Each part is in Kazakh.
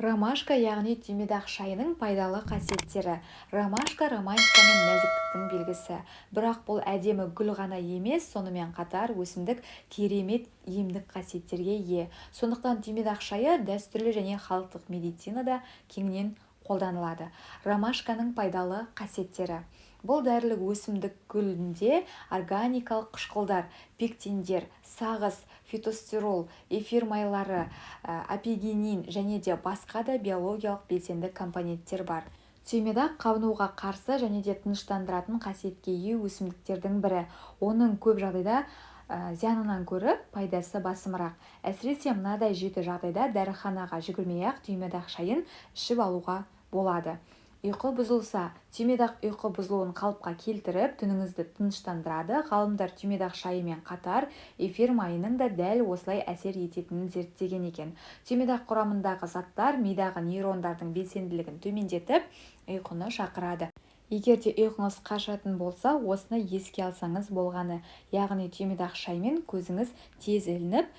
Ромашка, яғни түймедақ шайының пайдалы қасиеттері. Ромашка – романтика мен нәзіктіктің белгісі. Бірақ бұл әдемі гүл ғана емес, сонымен қатар өсімдік керемет емдік қасиеттерге ие. Сондықтан түймедақ шайы дәстүрлі және халықтық медицинада кеңінен қолданылады. Ромашканың пайдалы қасиеттері: Бұл дәрілік өсімдік гүлінде органикалық қышқылдар, пектиндер, сағыз, фитостерол, эфир майлары, апигенин және де басқа да биологиялық белсенді компоненттер бар. Түймедақ – қабынуға қарсы және де тыныштандыратын қасиетке ие өсімдіктердің бірі. Оның көп жағдайда зиянынан гөрі пайдасы басымырақ. Әсіресе мынадай жеті жағдайда дәріханаға жүгірмей-ақ түймедақ шайын ішіп алуға болады. Ұйқы бұзылса. Түймедақ ұйқы бұзылуын қалыпқа келтіріп, түніңізді тыныштандырады. Ғалымдар түймедақ шайымен қатар эфир майының да дәл осылай әсер ететінін зерттеген екен. Түймедақ құрамындағы заттар мидағы нейрондардың белсенділігін төмендетіп, ұйқыны шақырады. Егер де ұйқыңыз қашатын болса, осыны еске алсаңыз болғаны. Яғни түймедақ шаймен көзіңіз тез ілініп,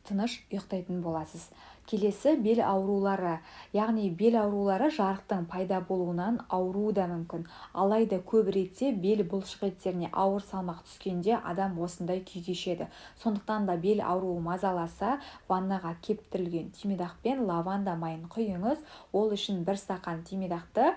тыныш ұйықтайтын боласыз. Келесі – бел аурулары. Яғни бел аурулары жарықтың пайда болуынан ауруы да мүмкін. Алайда көп ретте бел бұлшықеттеріне ауыр салмақ түскенде адам осындай күй кешеді. Сондықтан да бел ауруы мазаласа, ваннаға кептірілген түймедақ пен лаванда майын құйыңыз. Ол үшін бір стақан түймедақты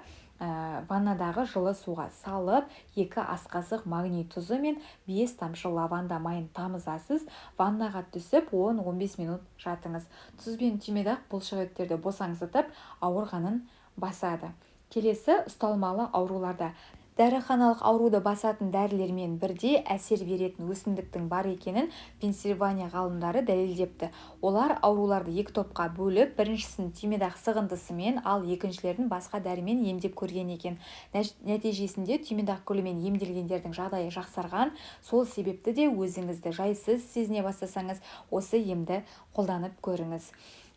ваннадағы жылы суға салып, 2 асқасық магний тұзы мен 5 тамшы лаванда майын тамызасыз. Ваннаға түсіп, 10-15 минут жатыңыз. Тұз бен түймедақ бұлшықеттерді босаңсытып, ауырғанын басады. Келесі – ұсталмалы ауруларда. Дәріханалық ауруды басатын дәрілермен бірдей әсер беретін өсімдіктің бар екенін Пенсильвания ғалымдары дәлелдепті. Олар ауруларды екі топқа бөліп, біріншісін түймедақ сығындысымен, ал екіншілерін басқа дәрімен емдеп көрген екен. Нәтижесінде түймедақ гүлімен емделгендердің жағдайы жақсарған. Сол себепті де өзіңізді жайсыз сезіне бастасаңыз, осы емді қолданып көріңіз.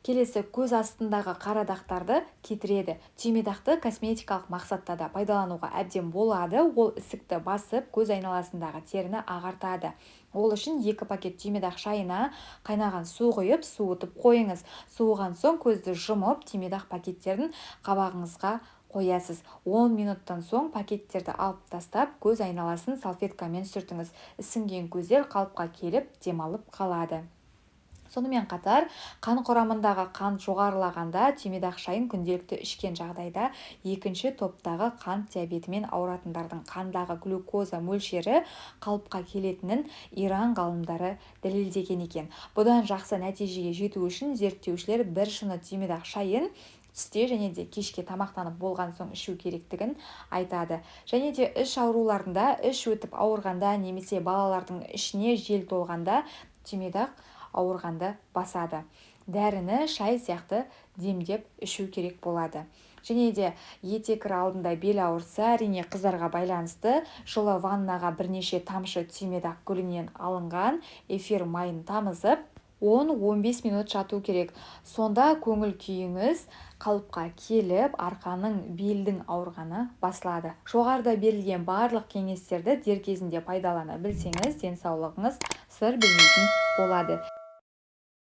Келесі – көз астындағы қара дақтарды кетіреді. Түймедақты косметикалық мақсатта да пайдалануға әбден болады. Ол ісікті басып, көз айналасындағы теріні ағартады. Ол үшін екі пакет түймедақ шайына қайнаған су құйып, суытып қойыңыз. Суыған соң көзді жұмып, түймедақ пакеттерін қабағыңызға қоясыз. 10 минуттан соң пакеттерді алып тастап, көз айналасын салфеткамен сүртіңіз. Ісінген көздер қалыпқа келіп, демалып қалады. Сонымен қатар қан құрамындағы қант жоғарылағанда түймедақ шайын күнделікті ішкен жағдайда екінші топтағы қант диабетімен ауыратындардың қандағы глюкоза мөлшері қалыпқа келетінін Иран ғалымдары дәлелдеген екен. Бұдан жақсы нәтижеге жету үшін зерттеушілер бір шыны түймедақ шайын түсте және де кешке тамақтанып болған соң ішу керектігін айтады. Және де іш ауруларында, іш өтіп ауырғанда немесе балалардың ішіне жел толғанда түймедақ ауырғанды басады. Дәріні шай сияқты демдеп ішу керек болады. Және де етеккір алдында бел ауырса, әрине, қыздарға байланысты, жылы ваннаға бірнеше тамшы түймедақ гүлінен алынған эфир майын тамызып, 10-15 минут жату керек. Сонда көңіл күйіңіз қалыпқа келіп, арқаның, белдің ауырғаны басылады. Жоғарыда берілген барлық кеңестерді дер кезінде пайдалана білсеңіз, денсаулығыңыз сыр бермейтін болады.